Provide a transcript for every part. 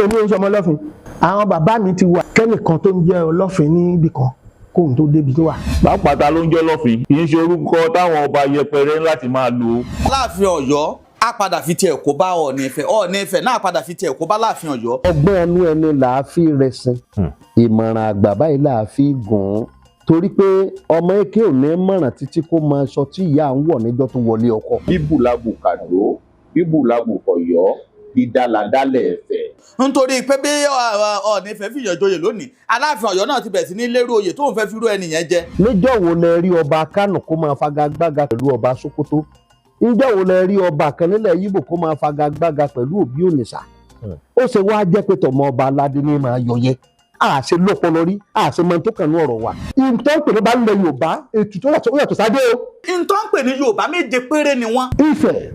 Èmi ò ń sọmọ Ọlọ́fin. Àwọn bàbá mi ti wà kẹ́nìkan tó ń jẹ́ Ọlọ́fin níbì kan kóhun tó débi tó wà. Pàápàá ta ló ń jẹ́ Ọlọ́fin? Kì í ṣe orúkọ táwọn ọba yẹpẹrẹ láti máa lò ó. Aláàfin Ọ̀yọ́ á padà fi tiẹ̀ kó bá Ọọ̀ni Ifẹ̀, Ọọ̀ni Ifẹ̀ náà padà fi tiẹ̀ kó bá Láàfin Ọ̀yọ́. Ọgbọ́n ẹnu ẹni là á fi rẹsìn, ìmọ̀ràn àgbà báyìí là á fi gùn ún, torí pé ọmọ èké ò ní mọ̀ràn títí kó mọ aṣọ tí ìyá ń wọ̀ níjọ́ tó wọlé ọkọ. Bíbù labù kàdó, bíbù labù kọ̀yọ́, dídáládálẹ̀ ẹ̀fẹ̀. Nítorí pé bí Ọọ̀ni Ifẹ̀ fìyàn joyè lónìí, Aláàfin Ọ̀yọ́ náà ti bẹ̀rẹ̀ sí ní lérò oyè tóun fẹ́ fi rú ẹni yẹn jẹ. Níjọ́ wo lẹ rí ọba Kánò kó máa fagagbága pẹ̀lú ọba Sókótó? Níjọ́ wo lẹ rí ọba kan nílẹ̀ Yíbò kó máa fagagbága pẹ̀lú Òbí Ònìṣà? Ó ṣe wá jẹ́ pé tọmọ ọba aládé ní máa yọyẹ àṣẹ lọ́pọlọ rí àṣẹ mọ tó kàn ní ọ̀rọ̀ wa. Ìtọ́ ń pè ní bá ń lẹ Yorùbá, ètùtù ó yàtọ̀ sáde o. Ntọ́ ń pè ní Yorùbá, méje péré ni wọ́n. Ifẹ̀,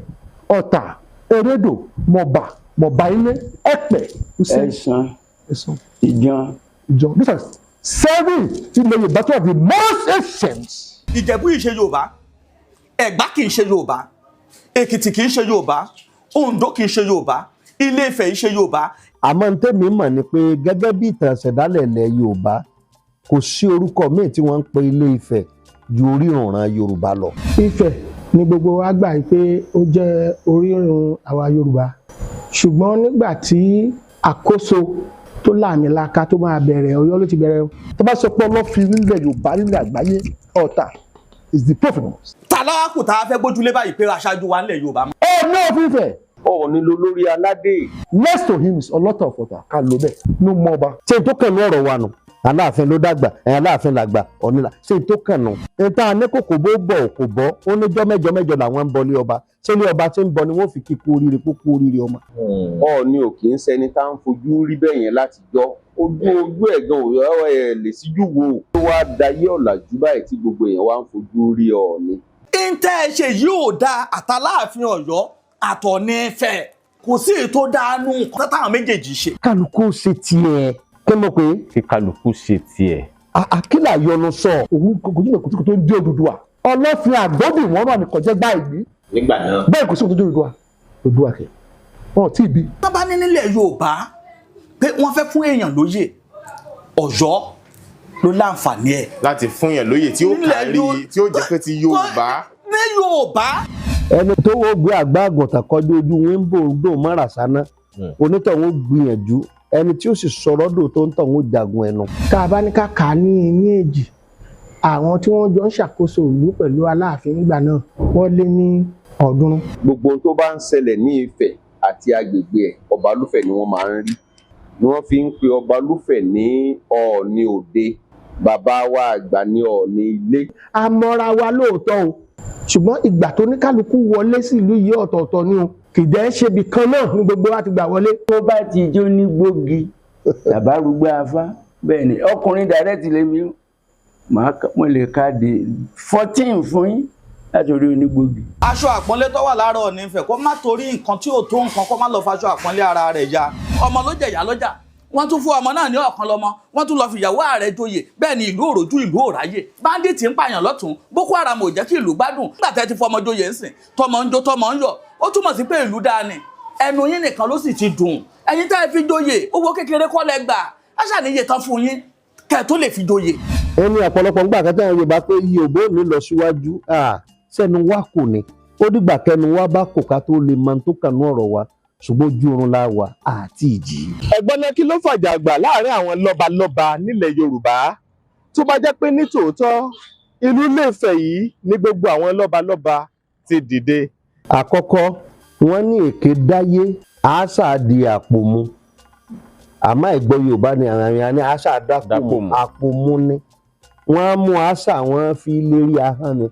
Ọ̀tà, Erédò, Mọ̀bà, Mọ̀bà Ilé, Ẹ̀pẹ̀, Ẹ̀sán. Ẹ̀sán. Ìjan. Ìjọ. These are seven ilẹ̀ Yorùbá tó are the most ancient. Ìjẹ̀bú yìí ṣe Yorùbá, Ẹ̀gbá kì í ṣe Yorùbá, Èkìtì kì í ṣe Yorùbá, Oǹdó kì í ṣe Yorùbá, Ilé Ifẹ̀ yìí ṣe Yorùbá. Àmọ́ n tẹ́mi mọ̀ ni pé gẹ́gẹ́ bí ìtàn ìṣẹ̀dálẹ̀ ilẹ̀ Yorùbá, kò sí orúkọ míì tí wọ́n ń pe Ilé Ifẹ̀ ju orírun Yorùbá lọ. Ifẹ̀ ni gbogbo wa gbà pé ó jẹ́ orírun àwa Yorùbá, ṣùgbọ́n nígbà tí àkóso tó láàmìlaka tó máa bẹ̀rẹ̀, Ọ̀yọ́ ló ti bẹ̀rẹ̀ o. Tó bá sọ pé Ọlọ́fin nílẹ̀ Yorùbá, nílẹ̀ àgbáyé, Ọ̀tà is the provenance. Ta láwàkù tá a fẹ́ gbójúlé báyìí pé aṣáájú wa ńlẹ̀ Yorùbá mọ́? Ọọ̀ni of Ifẹ̀. Ọọ̀ni ló lórí aládé. Next to him is Ọlọ́tà of Ọ̀tà, ká ló bẹ́ẹ̀ ló mọ ọba. Ṣé n tó kàn ní ọ̀rọ̀ wa nù? Aláàfin ló dàgbà, ẹ̀yìn Aláàfin làgbà, ọ̀nìlà. Ṣé n tó kàn nù? N ta ní kòkò bó bọ̀ kò bọ́, ó níjọ́ mẹ́jọ mẹ́jọ làwọn ń bọ lé ọba. Ṣé ilé ọba tí ń bọ ni wọ́n fi kíkú oríire kókó oríire ọmọ? Ọọ̀ni ò kì í ṣẹni tá ń fojú rí bẹ́ẹ̀ yẹn látijọ́. Ojú ojú ẹ̀ gan ò ẹ̀ lè síjú wo. Ó wá dayé ọ̀làjú báyìí tí gbogbo èèyàn wá ń fojú rí Ọọ̀ni. Ntẹ́ ẹ ṣe yìí ò dáa. Àtàláàfin Ọ̀yọ́ àtọ̀ní Ifẹ̀, kò sí èyí tó dáa nù nǹkan táwọn méjèèjì ṣe. Kálukú ṣe tiẹ̀, kí mo pè é? Kí kálukú ṣe tiẹ̀. Àkìlà yọnu sọ. Òun kò ní kò tó ń dé Odùduwà. Ọlọ́fin àgbọ̀dì wọn náà ní kọjá gbá ìgbín. Nígbà náà. Bẹ́ẹ̀ kò sí òun tó dé Odùduwà. Odùduwà kẹ̀ wọn ò tí ì bí. Wọ́n bá ní nílẹ̀ Yorùbá pé wọ́n fẹ́ fún èèyàn lóyè, Ọ̀yọ́ ló láǹfààní ẹ̀. Láti fún yàn lóyè tí ó Nílẹ̀ kárí tí ó jẹ́ pé ti Yorùbá. Ní Yorùbá. Ẹni tó wọ́n gbé àgbá àgùntàn kọjú ojú wíńbò dò mọ́ra sáná, onítọ̀hún gbìyànjú. Ẹni tí ó sì sọ̀rọ̀ dò tó ń tọ̀hún jagun ẹnu. Tá a bá ní ká kà á ní ní èjì, àwọn tí wọ́n jọ ń ṣàkóso ìlú pẹ̀lú Aláàfin nígbà náà, wọ́n lé ní 300. Gbogbo ohun tó bá ń ṣẹlẹ̀ ní Ifẹ̀ àti agbègbè ẹ̀, Ọbalúfẹ̀ ni wọ́n máa ń rí, ni wọ́n fi ń pe Ọbalúfẹ̀ ní Ọọ̀ni òde. Bàbá wa àgbà ní Ọọ̀ni ilé. A mọ́ra wa lóòótọ́ o, ṣùgbọ́n ìgbà tó ní kálukú wọlé sí ìlú yìí, ọ̀tọ̀ọ̀tọ̀ ni o. Kìdẹ́ ṣebi kan náà ní gbogbo wa ti gbà wọlé. Tó bá ti jó ní gbógi tàbá rúgbà afá, bẹ́ẹ̀ ni ọkùnrin direct lèmi o. Màá mo lè ka di 14 fún yín láti orí onígbògi. Aṣọ àpọ́nlé tó wà lára Ọọ̀ni Ifẹ̀, kó má torí nǹkan tí ò tó nǹkan, kó má lọ faṣọ àpọ́nlé ara rẹ̀ ya. Ọmọ ló jẹ̀yà lọ́jà, wọ́n tún fún ọmọ náà ní ọ̀kan lọ́mọ, wọ́n tún lọ fìyàwó ààrẹ joyè. Bẹ́ẹ̀ ni ìlú òròjú, ìlú òráyè, bandit ń pààyàn lọ́tún, Boko Haram ò jẹ́ kí ìlú gbádùn. Nígbà tẹ́ ti fọmọ joyè ń sìn, tọmọ ń jó, tọmọ ń yọ̀, ó túmọ̀ sí pé ìlú dáa ni. Ẹnu yín nìkan ló sì ti dùn. Ẹ̀yin tẹ́ ẹ fi joyè, owó kékeré kọ́ lẹ gbà á, ṣàníyè tán fún yín kẹ́ ẹ tó lè fi joyè. Ẹni ọ̀pọ̀lọpọ̀ ńgbà kẹta Yorùbá pé Yorùbá ò ní lọ síwájú, sẹ́nu wa kò ní. Ó dìgbà kẹnu wa bá kò ká tó lè mọ tó kànú ọ̀rọ̀ wa, ṣùgbọ́n ojú oorun la wà àti ìjì. Ẹ̀gbọ́n náà, kí ló fàjà àgbà láàrin àwọn lọ́balọ́ba nílẹ̀ Yorùbá? Tó bá jẹ́ pé ní tòótọ́ ìlú Ilé-Ifẹ̀ yìí ní gbogbo àwọn lọ́balọ́ba ti dìde. Àkọ́kọ́, wọ́n ní èké dáyé, àṣà di àpò mu. Àmọ́ ìgbọ́ Yorùbá ni àwọn èèyàn ní àṣà dápò mu, àpò mu ni wọ́n á mú àṣà wọn fi lérí ahọ́n ni.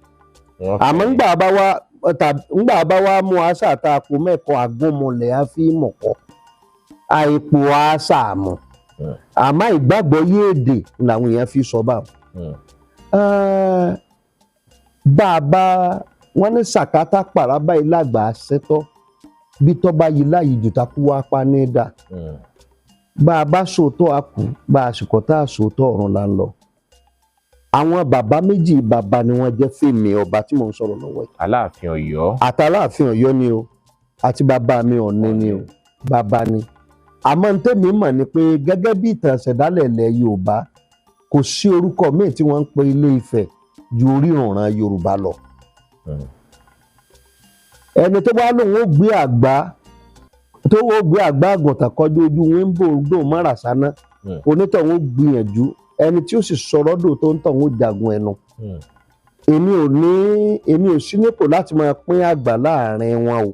Àmọ́ ńgbà bá wá mú àṣà tá a kó mẹ́kọ̀ọ́ àgúnmọ̀lẹ̀ á fi mọ̀kọ́ àìpò àṣà mọ̀. Àmọ́ ìgbàgbọ́ yéèdè làwọn èèyàn fi sọ báwọn. Bá a bá wọ́n ní sàkátà pàrà báyìí lágbà ṣẹ́tọ́ bí tọ́ba yìí láàyè jù takú wá pa ní dà. Bá a bá sòótọ́, a kú. Bá a sìkọ́ tá a sòótọ́, ọ̀run là ń lọ. Àwọn bàbá méjì, bàbá ni wọ́n jẹ́ fèmí ọba tí mò ń sọ̀rọ̀ lọ́wọ́ yìí. Aláàfin Ọ̀yọ́. Àtàláàfin Ọ̀yọ́ ni o, àti bàbá mi Ọ̀ọ̀ni ni o, bàbá ni. Àmọ́ ní tèmi mọ̀ ni pé gẹ́gẹ́ bí ìtàn ìṣẹ̀dálẹ̀ ilẹ̀ Yorùbá, kò sí orúkọ míì tí wọ́n ń pe Ilé Ifẹ̀ ju orírun Yorùbá lọ. Ẹni tó bá lóun ó gbé àgbá tó ó gbé àgbá àgùntàn kọjú ojú wíńbò dò mọ́ra sáná, onítọ̀hún ó gbìyànjú. Ẹni tí ó sì sọ̀rọ̀ dò tó ń tọ̀hún ó jagun ẹnu. Èmi ò sí nípò láti máa pín àgbà láàrin wọn o,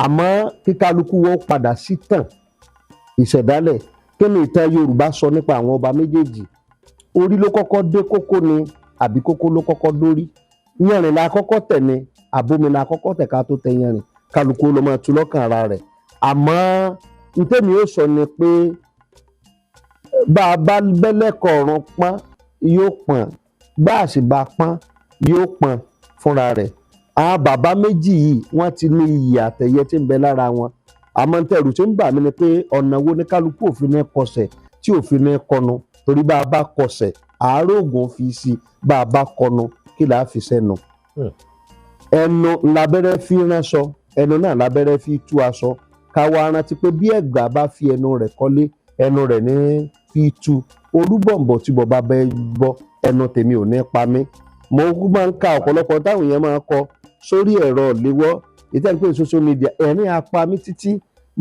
àmọ́ kíkálukú wọn padà sí tàn ìṣẹ̀dálẹ̀. Kí ni ìtàn Yorùbá sọ nípa àwọn ọba méjèèjì? Orí ló kọ́kọ́ dé kókó ni àbí kókó ló kọ́kọ́ dórí? Yanrìn la kọ́kọ́ tẹ̀ ni àbomi la kọ́kọ́ tẹ̀ ká tó tẹ yanrìn? Kálukú ló máa tu lọ́kàn ara rẹ̀. Àmọ́ ntẹ́mi ó sọ ni pé bá a bá bẹ́lẹ́kọ̀ ọ̀run pọ́n yóò pọ́n, bá a sì bá pọ́n yóò pọ́n fúnra rẹ̀. Àwọn bàbá méjì yìí wọ́n ti ní iyì àtẹ̀yẹ tí ń bẹ lára wọn. Àmọ́ ntẹ̀rù tí ń bà mí ni pé ọ̀nà wo ni kálukú òfin ní kọsẹ̀ tí òfin ní kọnu? Torí bá a bá kọsẹ̀, àárò ògùn fi sí, bá a bá kọnu, kí là á fi sẹ́nu? Ẹnu labẹ́rẹ́ fi ránṣọ, ẹnu náà labẹ́rẹ́ fi tú aṣọ. Káwa rántí pé bí ẹ̀gbá bá fi ẹnu rẹ̀ kọ́lé, ẹnu rẹ̀ ní fi tú. Olúbọ̀nbọ̀ tí bọ̀ bá bẹ́ bọ́, ẹnu tèmi ò ní pa mí. Mo máa ń ka ọ̀pọ̀lọpọ̀ táwọn èèyàn máa ń kọ sórí ẹ̀rọ ìléwọ́ ìtẹ́ pé social media, ẹ̀rín apá mi títí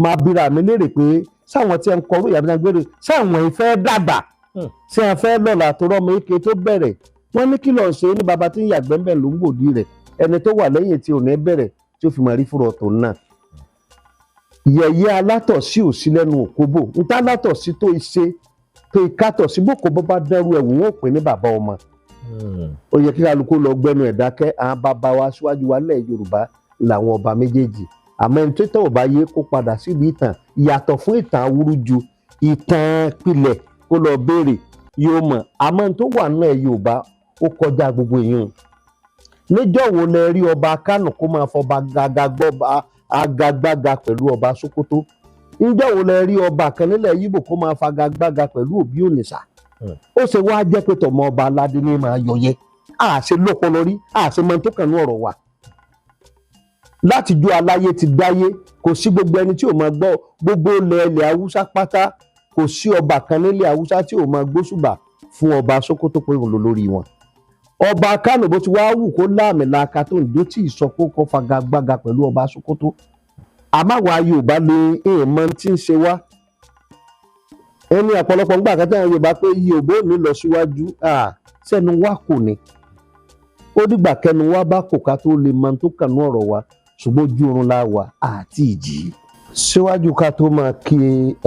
máa bira mi léèrè pé sáwọn tí ẹ ń kọrú ìyàbí náà gbére, sáwọn ìfẹ́ dàgbà tí ẹ fẹ́ lọ́la tó rọ́mọ ike tó bẹ̀rẹ̀. Wọ́n ní kí lọ́ọ́ ṣe ní baba tí ń yàgbẹ́ ń bẹ̀ ló ń gbòdì rẹ̀, ẹni tó wà lẹ́yìn tí ò ní bẹ̀rẹ̀ tí ó fi máa rí fúrọ̀ tó náà. Yẹ̀yẹ́ alátọ̀sí ò sí lẹ́nu òkóbò níta alátọ̀sí tó ṣe tó ìkátọ̀sí bókòbó bá dẹ́rù ẹ̀wù wọn ò pè ní bàbá ọmọ. Ó yẹ kí kálukú lọ gbẹnu ẹ̀ dákẹ́. Àwọn bàbá wa síwájú wa lẹ̀ Yorùbá làwọn ọba méjèèjì. Àmọ́ ẹni tó tẹ̀ ò bá yé kó padà síbi ìtàn, yàtọ̀ fún ìtàn awúrúju, ìtàn pilẹ̀, kó lọ béèrè yóò mọ̀. Àmọ́ ẹni tó wà nínú ẹ̀ Yorùbá ó kọjá gbogbo èèyàn. Níjọ́ wo lẹ rí ọba Kánò kó máa fọba agagbága pẹ̀lú ọba Sókótó? Níjọ́ wo lẹ rí ọba kan nílẹ̀ Yíbò kó máa fagagbága pẹ̀lú Òbí Ònìṣà? Ó ṣe wá jẹ́ pé tọmọ ọba aládé ní máa yọyẹ àṣẹ lọ́pọlọ rí, àṣẹ mọ tó kàn ní ọ̀rọ̀ wa. Láti ju aláyé ti dáyé, kò sí gbogbo ẹni tí ò máa gbọ́ gbogbo ilẹ̀ Haúsá pátá, kò sí ọba kan nílẹ̀ Haúsá tí ò máa gbóṣùbà fún ọba Sókótó pé òun ló lórí wọn. Ọba Kánò bó ti wá wù kó láàmì laaka tó ń dó tí ìsọkókó fagagbága pẹ̀lú ọba Sókótó. Àmọ́ àwa Yorùbá lè èèmọ̀ tí ń ṣe wá. Ẹni ọ̀pọ̀lọpọ̀ ń gbà kátà àwọn Yorùbá pé Yorùbá ò ní lọ síwájú, sẹ́nu wa kò ní. Ó dìgbà kẹnu wa bá kò ká tó lè mọ tó kànú ọ̀rọ̀ wa, ṣùgbọ́n ojú oorun la wà àti ìjì. Síwájú ká tó máa kí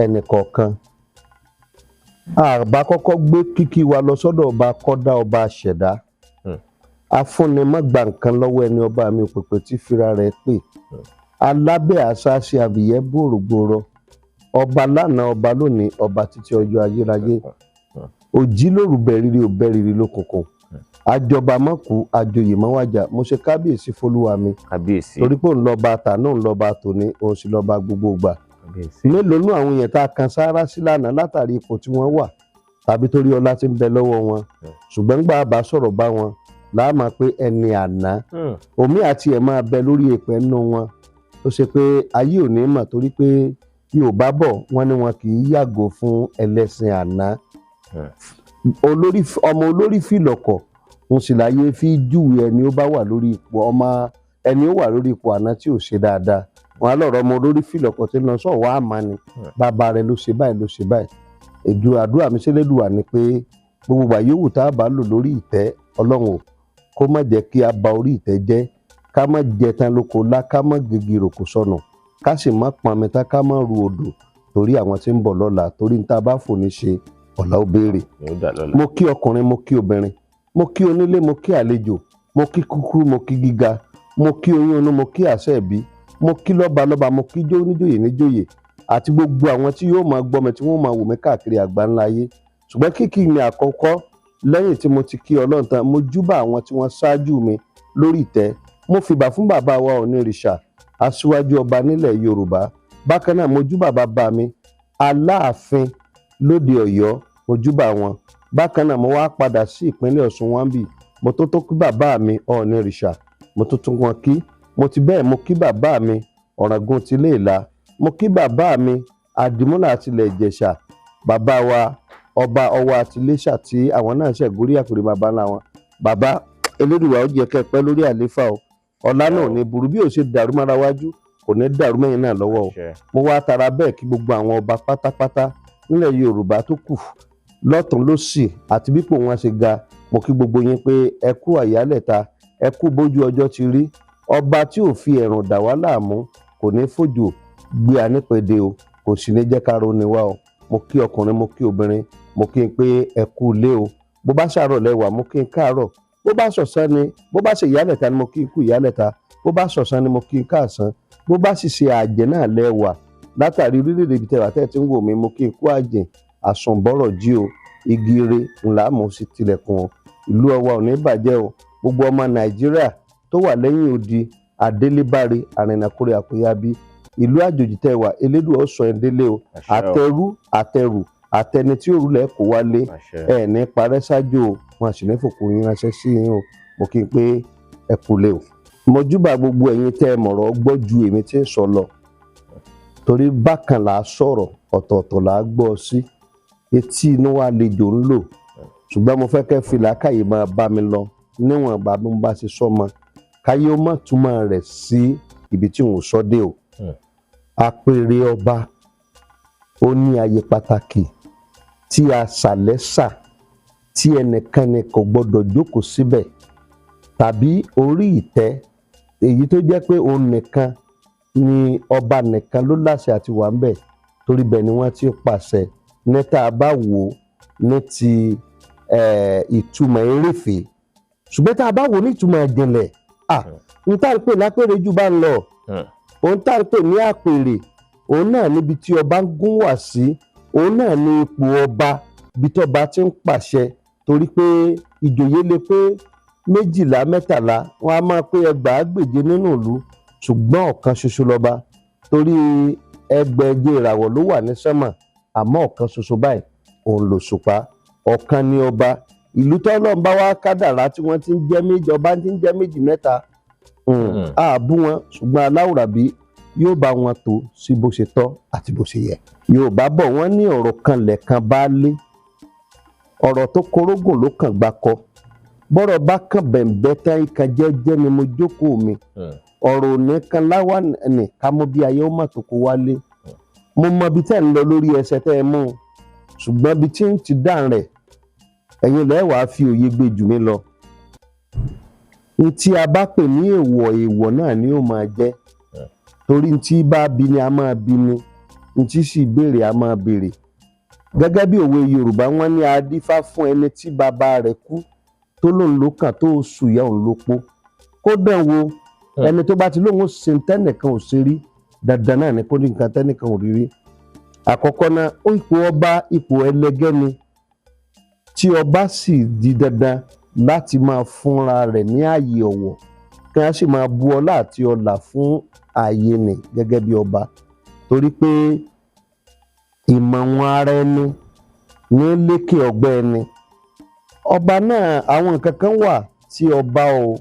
ẹnì kọ̀ọ̀kan, àbá kọ́kọ́ gbé kíkí wa lọ sọ́dọ̀ ọba kọ́dá, ọba ṣẹ̀dá, afúnni má gba nǹkan lọ́wọ́ ẹni, ọba mi òpèpè tí fira rẹ̀ pè, alábẹ́ àṣà ṣe àbíyẹ́ gbòrògbòrò, ọba lánàá, ọba lónìí, ọba títí ọjọ́ ayérayé, òjì lóru bẹ̀rìrì ò bẹ̀rìrì lókùnkùn, àjọba mọ́kù àjòyè mọ́wájà. Mo ṣe kábíyèsí fọlúwa mi, torí pé òun lọ́ba àtàná, òun lọ́ba tòní, òun sì lọ́ba gbogbo ìgbà. Mélòó nú àwọn èèyàn tá a kan sáárá sí lánàá látàrí ipò tí wọ́n wà tàbí torí ọlá tí ń bẹ lọ́wọ́ wọn, ṣùgbọ́n gbà bá sọ̀rọ̀ bá wọn láàmà pé ẹni àná omi àti ẹ̀ máa bẹ lórí èpè nínú wọn tó ṣe pé ayé ò ní mọ̀, torí pé Yorùbá bọ̀ wọ́n ní wọn kì í yàgò fún ẹlẹ́sìn àná. Ọmọ olórí fìlọ̀kọ̀ òun sì láyé fi júwe ẹni ó bá wà lórí ipò, ọmọ ẹni ó wà lórí ipò àná tí ò ṣe dáadáa. Wọn á lọ̀rọ̀ ọmọ olórí fìlọ̀kọ̀ tí ń lọ sọ̀wọ́ àmà ni bàbá rẹ̀ ló ṣe báyìí ló ṣe báyìí. Èdè àdúrà mi ṣẹlẹ́dùwà ni pé gbogbo ìgbà yòówù tá a bá lò lórí ìtẹ́, Ọlọ́run ò kó má jẹ́ kí a ba orí ìtẹ́ jẹ́, ká má jẹ tán lóko lá, ká má gègé ròkò sọnù, ká sì má pọnmi tá, ká má ru odò torí àwọn tí ń bọ̀ lọ́la, torí ní tá a bá fò ní ṣe ọ̀la ó béèrè. Mo kí ọkùnrin, mo kí obìnrin, mo kí onílé, mo kí àlejò, mo kí kúkúrú, mo kí gíga, mo kí oyún inú, mo kí àṣẹ ìbí, mo kí lọ́ba lọ́ba, mo kí níjòyè níjòyè, àti gbogbo àwọn tí yóò máa gbọ́ mi tí wọ́n máa wò mí káàkiri àgbáńlá ayé. Ṣùgbọ́n kíkí mi àkọ́kọ́ lẹ́yìn tí mo ti kí Ọlọ́run tán, mo júbà àwọn tí wọ́n ṣáájú mi lórí ìtẹ́. Mo fìbà fún bàbá wa Onírìṣà, aṣíwájú ọba nílẹ̀ Yorùbá. Bákan náà mo júbà bàbá mi Aláàfin lóde Ọ̀yọ́, mo júbà wọn. Bákan náà mo wá padà sí ìpínlẹ̀ Ọ̀ṣun wọn bì, mo tó tó kí bàbá mi Ọ̀nìrìṣà, mo tó tún wọn kí. Mo ti bẹ́ẹ̀ mo kí bàbá mi Ọ̀ràngún tilé Ìlá, mo kí bàbá mi Àdìmúlà àtìlẹ̀ Ìjẹ̀ṣà, bàbá wa ọba Ọwá àtìlẹ́ṣà tí àwọn náà ṣẹ̀ gorí àpèrè bàbá ńlá wọn. Bàbá Elédùwà, ó jẹ́ kẹ́ pẹ́ lórí àlééfà o. Ọ̀la náà ò ní burú, bí ò ṣe dàrú mára wájú kò ní dàrú mẹ́yìn náà lọ́wọ́ o. Mo wá tara bẹ́ẹ̀ kí gbogbo àwọn ọba pátápátá nílẹ̀ Yorùbá tó kù lọ́tún lósì àti bípò wọn ṣe ga. Mo kí gbogbo yín pé ẹ kú àyálẹ̀ta, ẹ kú bójú ọjọ́ ti rí. Ọba tí ò fi ẹ̀rùn dà wá láàmú kò ní fòjò gbé anípẹ̀dé o, kò sì ní jẹ́ ká roni wá o. Mo kí ọkùnrin, mo kí obìnrin, mo kí n pé ẹ kú ilé o. Bó bá ṣàárọ̀ lẹ́wà, mo kí n káàárọ̀. Bó bá ṣọ̀sán ni, bó bá ṣe ìyálẹ̀ta ni, mo kí n kú ìyálẹ̀ta. Bó bá ṣọ̀sán ni, mo kí n káàsán. Bó bá sì ṣe àjẹ́ náà lẹ́wà látàrí orílẹ̀-èdè ibi tẹ́wà tẹ́ ti ń wò mí, mo kí n kú àjẹ́ àsùnbọ̀rọ̀ jí o. Igi ire ńlá mo sì tilẹ̀kùn o. Ìlú Ọ̀wà ò ní bàjẹ́ o. Gbogbo ọmọ Nàìjíríà tó wà lẹ́yìn odi, àdélébáre, àrìnàkúrẹ́, àkóyábí, ìlú àjòjì tẹ́wà, Elédùà ó sọ ẹ́ délé o. Àtẹrú àtẹrù àtẹni tí òrùlẹ̀ kò wálé ẹ̀ ní parẹ́ ṣáájú o, wọn sì ní fòkù yín ránṣẹ́ sí yín o. Mo kí n pé ẹ kúlé o. Mo júbà gbogbo ẹ̀yin tẹ́ ẹ mọ̀rọ̀ gbọ́ ju èmi tí ń sọ lọ, torí bákan là á sọ̀rọ̀, ọ̀tọ̀ọ̀tọ̀ là á gbọ́ sí, etí inú wa lejò ń lò. Ṣùgbọ́n mo fẹ́ kẹ́ fi làákàyè máa bá mi lọ níwọ̀n ìgbà bí mo bá ṣe sọ mọ́, káyé ó mọ̀ túmọ̀ rẹ̀ sí ibi tí òun sọ dé o. Àpèrè ọba ó ní ààyè pàtàkì tí a ṣàlẹ́sà tí ẹnìkanì kò gbọdọ̀ jókòó síbẹ̀ tàbí orí ìtẹ́, èyí tó jẹ́ pé òun nìkan ni ọba nìkan ló láṣẹ àti wà ń bẹ̀, torí bẹ́ẹ̀ ni wọ́n ti pàṣẹ. Ní tá a bá wò ó ní ti ìtumọ̀ eréfèé, ṣùgbọ́n tá a bá wò ó ní ìtumọ̀ ìjìnlẹ̀, n tá à ń pè lápèrè jù bá ń lọ, òun tá à ń pè ní àpèrè, òun náà níbi tí ọba ń gún wà sí, òun náà ní ipò ọba, ibi tọ́ba ti ń pàṣẹ. Torí pé ìjòyè lè pé 12, 13, wọn a máa pé 25 nínú ìlú, ṣùgbọ́n ọ̀kan ṣoṣo lọ́ba, torí ẹgbẹ̀je ìràwọ̀ ló wà ní sánmà, àmọ́ ọ̀kan ṣoṣo báyìí òun lòṣùpá. Ọ̀kan ni ọba. Ìlú tọ́lọ́run bá wá kádàrá tí wọ́n ti ń jẹ́ méjì, ọba ti ń jẹ́ méjì mẹ́ta, àbú wọn, ṣùgbọ́n aláwùrábí yóò bá wọn tó sí bó ṣe tọ́ àti bó ṣe yẹ. Yorùbá bọ̀, wọ́n ní ọ̀rọ̀ kan lẹ̀kan bá lé, ọ̀rọ̀ tó korógùn ló kàn gbákọ, bọ́rọ̀ bá kàn bẹ̀ǹbẹ́ tán ìkan jẹ́jẹ́ ni mo jókòó mi. Ọ̀rọ̀ òní kan láwà ní ká mọ bí ayé ó mà tó kó wálé. Mo mọ ibi tẹ́ ń lọ lórí ẹsẹ̀ tẹ́ ẹ mú un, ṣùgbọ́n ibi tí ń ti dá rẹ̀ ẹ̀yin lẹ́ẹ̀ wàá fi òye gbé jù mí lọ. N tí a bá pè ní èèwọ̀, èèwọ̀ náà ni ó máa jẹ́, torí n tí bá bi ni a máa bi ni, n tí sì béèrè a máa béèrè. Gẹ́gẹ́ bí òwe Yorùbá, wọ́n ní adífá fún ẹni tí bàbá rẹ̀ kú tó lóun ló kàn tó oṣù ìyá òun ló po kó dán wo. Ẹni tó bá ti lóun ó ṣe tẹ́nìkan ò ṣe rí, dandan náà ni kó ní nǹkan tẹ́nìkan ò rí rí. Àkọ́kọ́ náà, ipò ọba ipò ẹlẹgẹ́ ni, tí ọba sì di dandan láti máa fúnra rẹ̀ ní ààyè ọ̀wọ̀, kí wọ́n sì máa bu ọlá àti ọlà fún ààyè nì gẹ́gẹ́ bí ọba, torí pé ìmọ̀ wọn ara ẹni ní lékè ọgbẹ́ ẹni. Ọba náà, àwọn nǹkan kan wà tí ọba o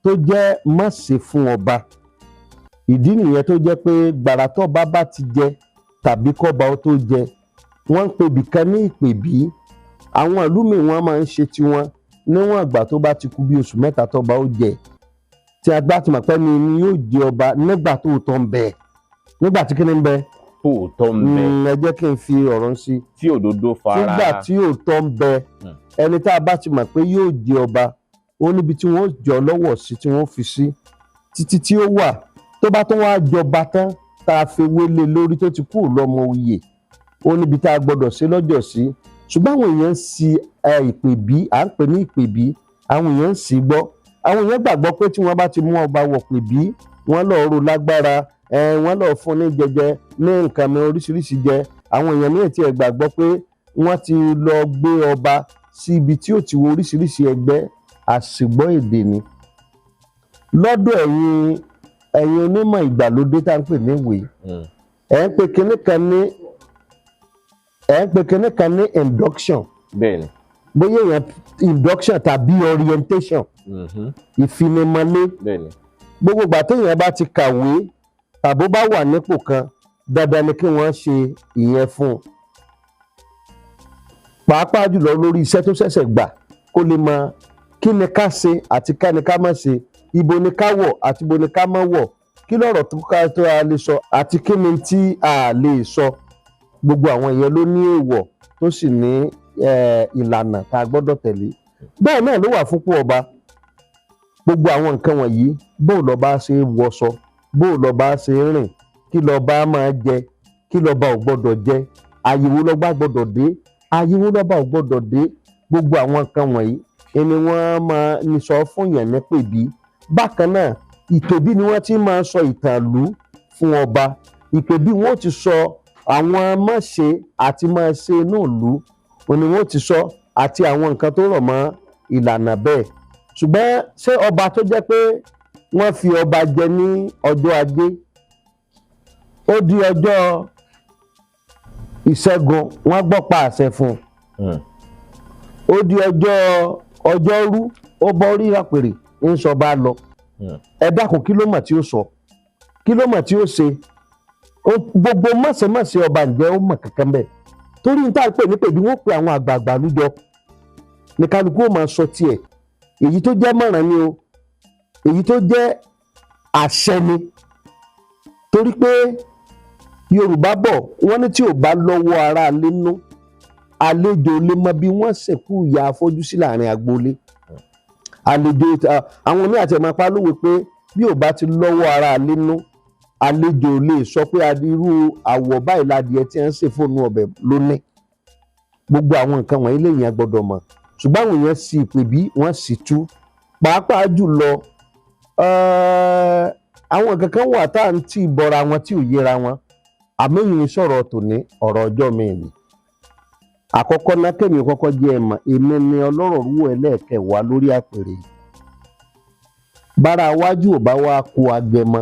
tó jẹ́ má ṣe fún ọba. Ìdí nìyẹn tó jẹ́ pé gbàrà tọ́ba bá ti jẹ tàbí kọ́ba ó tó jẹ, wọ́n ń pe ibìkan ní ìpèbí. Àwọn ìlú míì wọ́n máa ń ṣe tiwọn níwọ̀n ìgbà tó bá ti kú bí oṣù 3 tọ́ba ó jẹ, tí a gbá ti mọ̀ pé ni yóò jẹ ọba nígbà tó tọ́ ń bẹ, nígbà tí kíni ń bẹ, tóòtọ́ ń bẹ. Ẹ jẹ́ kí n fi ọ̀rọ̀ ń sí. Tí òdodo fara. Nígbà tí òótọ́ ń bẹ, ẹni tá a bá ti mọ̀ pé yóò jẹ ọba, ó níbi tí wọ́n jọ lọ́wọ́ sí, tí wọ́n fi sí títí tí ó wà. Tó bá tún wá jọba tán, tá a fi wélé lórí tó ti kú lọ́mọ oyè, ó níbi tá a gbọ́dọ̀ ṣe lọ́jọ́ sí. Ṣùgbọ́n àwọn èèyàn ń si ìpèbí, à ń pè ní ìpèbí, àwọn èèyàn ń sì gbọ́. Àwọn èèyàn gbàgbọ́ pé tí wọ́n bá ti mú ọba wọ̀ pèbí, wọ́n lọ́ọ́ ro lágbára, wọ́n lọ́ọ́ fún ní jẹjẹ ní nǹkan mi oríṣiríṣi jẹ. Àwọn èèyàn míì tiẹ̀ gbàgbọ́ pé wọ́n ti lọ gbé ọba sí ibi tí ó ti wo oríṣiríṣi ẹgbẹ́. Àṣìgbọ́ èdè ni lọ́dọ̀ ẹ̀yin onímọ̀ ìgbàlódé tá à ń pè ní ìwé. Ẹ̀ ń pe kinní kan ní ẹ̀ ń pe kinní kan ní induction. Bẹ́ẹ̀ni. Bóyá èèyàn induction tàbí orientation, ìfinimọ̀lé. Bẹ́ẹ̀ni. Gbogbo ìgbà téèyàn bá ti kàwé tàbó bá wà nípò kan, Dandan ni kí wọ́n ṣe ìyẹn fún un, pàápàá jùlọ lórí iṣẹ́ tó ṣẹ̀ṣẹ̀ gbà, kó lè mọ kí ni ká ṣe àti ká ni ká má ṣe, ibo ni ká wọ̀ àti ibo ni ká má wọ̀, kí lọ̀rọ̀ tó ká tó a lè sọ àti kí ni tí a lè sọ. Gbogbo àwọn ìyẹn ló ní èèwọ̀ tó sì ní ìlànà tá a gbọ́dọ̀ tẹ̀lé. Bẹ́ẹ̀ náà ló wà fúnpọ̀ ọba. Gbogbo àwọn nǹkan wọ̀nyí, bó lọ́ba ṣe wọṣọ, bó lọ́ba ṣe rìn, kí lọ́ba máa jẹ, kí lọ́ba ò gbọ́dọ̀ jẹ, àyèwò lọ́ba gbọ́dọ̀ dé, àyèwò lọ́ba ò gbọ́dọ̀ dé, gbogbo àwọn nǹkan wọ̀nyí ni wọ́n máa ń sọ fún yàn ní pèbí. Bákan náà, ìpèbí ni wọ́n ti máa sọ ìtàn ìlú fún ọba. Ìpèbí wọn ó ti sọ àwọn mọ̀ṣe àti máa ṣe inú ìlú ni wọ́n ti sọ, àti àwọn nǹkan tó rọ̀ mọ́ ìlànà bẹ́ẹ̀. Ṣùgbọ́n ṣé ọba tó jẹ́ pé wọ́n fi ọba jẹ ní ọjọ́ Ajé, ó di ọjọ́ Ìṣẹ́gun wọ́n gbọ́ pa àṣẹ fún un, ó di ọjọ́ Ọjọ́rú ó bọ́ orí àpèrè ń sọ bá lọ, ẹ dákun, kí ló mọ̀ tí ó sọ, kí ló mọ̀ tí ó ṣe? Gbogbo mọ̀sẹ̀mọ̀sẹ̀ ọba, ǹjẹ́ ó mọ̀ kankan bẹ́ẹ̀? Torí n tá a pè ní pèbí, wọ́n pe àwọn àgbààgbà lújọ ní kálukú ó máa sọ tiẹ̀, èyí tó jẹ́ mọ̀ràn ni o, èyí tó jẹ́ àṣẹ ni. Torí pé Yorùbá bọ̀, wọ́n ní tí ò bá lọ́wọ́ ara lé nú, àlejò lè mọ bí wọ́n sìnkú ìyá afọ́jú sí láàrin agboolé. Àlejò, àwọn oní àti ẹ̀mọ́ apá lówe pé bí ò bá ti lọ́wọ́ ara lé nú, àlejò lè sọ pé irú àwọ̀ báyìí ládìẹ tí wọ́n ń sè fóònù ọbẹ̀ lónìí. Gbogbo àwọn nǹkan wọ̀nyí lèèyàn gbọ́dọ̀ mọ̀, ṣùgbọ́n àwọn èèyàn sì pè bí wọ́n sì tú. Pàápàá jùlọ, àwọn nǹkan kan wà tá à ń tì bọra wọn tí ò yẹra wọn. Àmọ́ èyí sọ̀rọ̀ tòní, ọ̀rọ̀ ọjọ́ mi ni. Àkọ́kọ́ náà, kẹ́mi kọ́kọ́ jẹ́ ẹ̀ mọ̀, èmi ni ọlọ́rọ̀ rúwọ̀ ẹlẹ́ẹ̀kẹwàá lórí àpèrè. Bára wájú ò bá wá kó agẹmọ,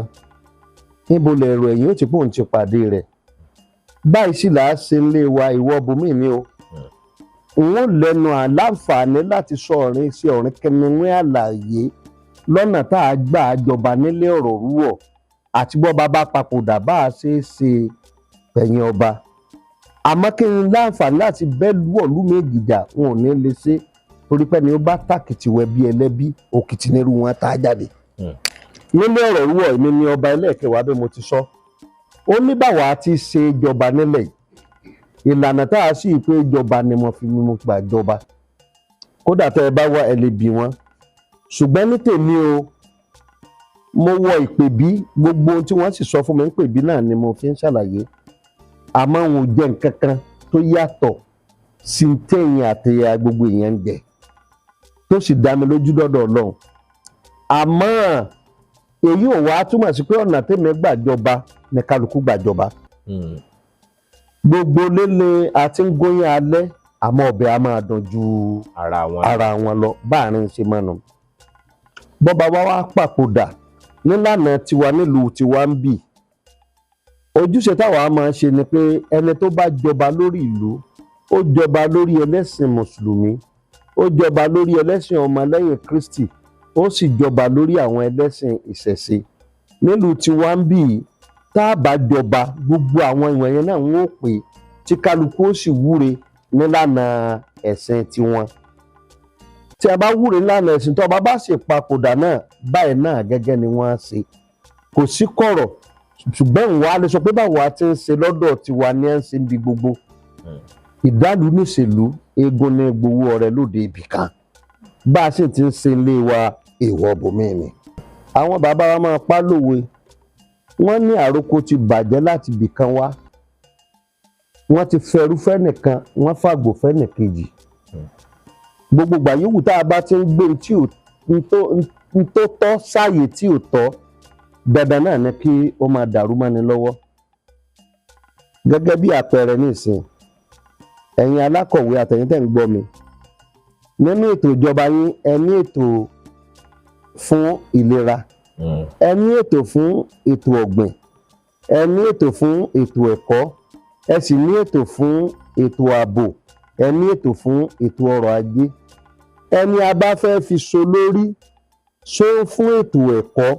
níbo lẹ̀rọ ẹ̀yìn ó ti pòun ti pàdé rẹ̀? Báyìí sì là á ṣe ń lé wa. Ìwọ bùnmí ni o, n ó lẹ́nu àláǹfààní láti sọ ọ̀rìn sí ọ̀rìn kẹmíwé àlàyé lọ́nà tá a gbà jọba nílé ọ̀rọ̀ rúwọ̀, àti bọ́ bàbá papòdà bá a ṣe é ṣe pẹ̀yìn ọba. Àmọ́ kí n láǹfààní láti bẹ́ lúwọ̀lú méjì jà, wọn ò ní lè ṣe, torí pé ni ó bá tàkìtì wẹ bí ẹlẹ́bí òkìtì nírú wọn tá a jáde. Nílé ọ̀rọ̀ rúwọ̀, èmi ni ọba ẹlẹ́ẹ̀kẹwàá. Bí mo ti sọ, ó ní báwa ti ṣe jọba nílẹ̀ yìí, ìlànà tá a sì pé jọba ni mo fi mo gbà jọba. Kódà tẹ́ ẹ bá wá, ẹ lè bí wọn. Ṣùgbọ́n ní tèmi o, mo wọ ìpèbí, gbogbo ohun tí wọ́n sì sọ fún mi ń pèbí náà ni mo fi ń ṣàlàyé. Àmọ́ òun ò jẹ́ nǹkan kan tó yàtọ̀ sí téèyàn àtẹ̀yà gbogbo èèyàn ń jẹ, tó sì dá mi lójú dọ́dọ̀ Ọlọ́run. Àmọ́ èyí ò wá túmọ̀ sí pé ọ̀nà tèmi gbàjọba ní kálukú gbàjọba. Gbogbo lélẹ̀ àti ń góyún alẹ́, àmọ́ ọbẹ̀ a máa dùn ju ara wọn lọ báàrin ṣe máa nù. Bọ́ba wa wá papòdà nílànà tiwa nílùú tiwa ń bì, ojúṣe táwa máa ń ṣe ni pé ẹni tó bá jọba lórí ìlú, ó jọba lórí ẹlẹ́sìn mùsùlùmí, ó jọba lórí ẹlẹ́sìn ọmọlẹ́yìn Kristi, ó sì jọba lórí àwọn ẹlẹ́sìn ìṣẹ̀ṣe nílùú tiwa ń bì. Tá a bá jọba, gbogbo àwọn ìwọ̀n yẹn náà ń ó pè, tí kálukú ó sì wúre nílànà ẹ̀sìn tiwọn. Tí a bá wúre nílànà ẹ̀sìn, tó ọba bá sì papòdà náà, báyìí náà gẹ́gẹ́ ni wọ́n á ṣe, kò sí kọ̀rọ̀. Ṣùgbọ́n ìwà lè sọ pé báwo a ti ń ṣe lọ́dọ̀ tiwa ní à ń ṣe níbi gbogbo. Ìdálù níṣèlú, eégún ní gbowó ọrẹ lóde ibì kan, bá a sì ti ń ṣe ilé wa, èèwọ̀ bòmíì ni. Àwọn bàbá wa máa pa lówe, wọ́n ní àròkọ ti bàjẹ́ láti ibì kan wá, wọ́n ti fẹrú fẹ́nìkan, wọ́n fàgbò fẹ́nìkejì. Gbogbo ìgbà yòówù tá a bá ti ń gbé n tó tọ́ sáàyè tí ò tọ́, dandan náà ni kí ó máa dàrú mọ́ni lọ́wọ́. Gẹ́gẹ́ bí àpẹẹrẹ nísìn, ẹ̀yin alákọ̀wé àtẹ̀yin tẹ̀ ń gbọ́ mi, nínú ètò ìjọba yín, ẹ ní ètò fún ìlera, ẹ ní ètò fún ètò ọ̀gbìn, ẹ ní ètò fún ètò ẹ̀kọ́, ẹ sì ní ètò fún ètò ààbò, ẹ ní ètò fún ètò ọrọ̀ ajé. Ẹni a bá fẹ́ fi so lórí so fún ètò ẹ̀kọ́,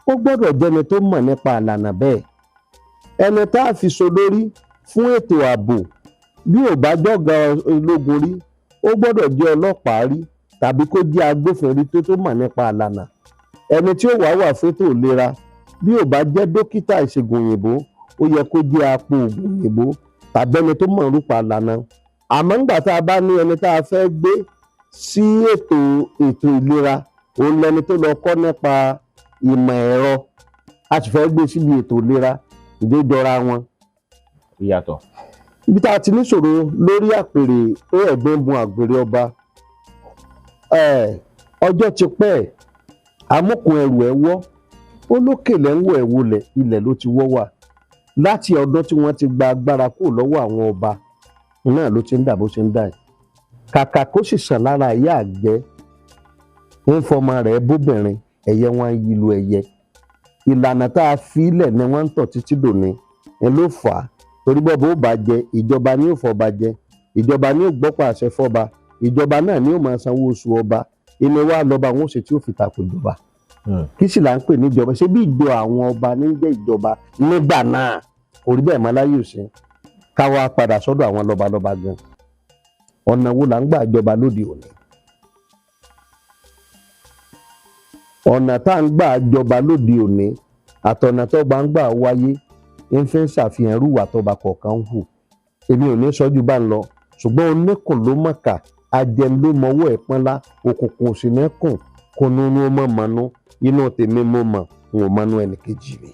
ó gbọ́dọ̀ jẹ́ni tó mọ̀ nípa àlànà bẹ́ẹ̀. Ẹni tá a fi so lórí fún ètò ààbò, bí ò bá jọ̀gá ológun rí, ó gbọ́dọ̀ jẹ́ ọlọ́pàá rí tàbí kó jẹ́ agbófinró tó mọ̀ nípa àlànà. Ẹni tí ó wàá wà fétò ìlera, bí ò bá jẹ́ dókítà ìṣègùn òyìnbó, ó yẹ kó jẹ́ apò ògùn òyìnbó tàbí ẹni tó mọ̀ nípa àlànà. Àmọ́ ńgbà tá a bá ní ẹni tá a fẹ́ gbé sí ètò ìlera, òun lẹni tó lọ kọ́ nípa ìmọ̀ ẹ̀rọ, a sì fẹ́ gbé síbi ètò ìlera, ìdójọra wọn. Ìyàtọ̀. Ibi tá a ti níṣòro lórí àpèrè ó ẹ̀gbọ́n bun àgbèrè ọba, ọjọ́ ti pẹ́. Amúkùn ẹrù ẹ̀ wọ́, ó lókè lẹ́ńwọ̀ ẹ̀ wọlẹ̀, ilẹ̀ ló ti wọ́ wà. Láti ọdún tí wọ́n ti gba agbára kúrò lọ́wọ́ àwọn ọba náà ló ti ń dà bó ṣe ń dà yìí. Kàkà kó sì sàn lára ìyá àgbẹ̀ ń fọmọ rẹ̀ bóbìnrin, ẹ̀yẹ wọn yí lu ẹ̀yẹ. Ìlànà tá a fi ilẹ̀ ni wọ́n ń tọ̀ títí dòní ẹ ló fà á, torí bọ́ọ̀bù ó bá jẹ, ìjọba ni ó fọba jẹ, ìjọba ni ó gbọ́pọ̀ àṣẹ fọba, ìjọba náà ni ó máa sanwó oṣù ọba. Inú wa lọ́ba àwọn òṣè tí ó fi tako ìjọba. Kí sì là ń pè níjọba? Ṣé bí ìjọ àwọn ọba ní jẹ́ ìjọba nígbà náà? Kò rí bẹ́ẹ̀ mọ́ láyé òsín. Ká wá padà sọ́dọ̀ àwọn lọ́balọ́ba gan, ọ̀nà wo là ń gbà jọba lóde òní? Ọ̀nà tá à ń gbà jọba lóde òní àtọ̀nà tó bá ń gbà wáyé ń fi ń ṣàfihàn irú ìwà tọba kọ̀ọ̀kan ń hù. Èmi ò ní sọ́jú bá ń lọ, ṣùgbọ́n oníkùn ló mọ̀ọ́kà, ajẹun ló mọwọ́ ẹ̀ pọ́nlá, òkùnkùn ò sì ní kùn kó nínú ó mọ̀ mọ́nú. Inú tèmi mo mọ̀, n ò mọ́nú ẹnì kejì mi.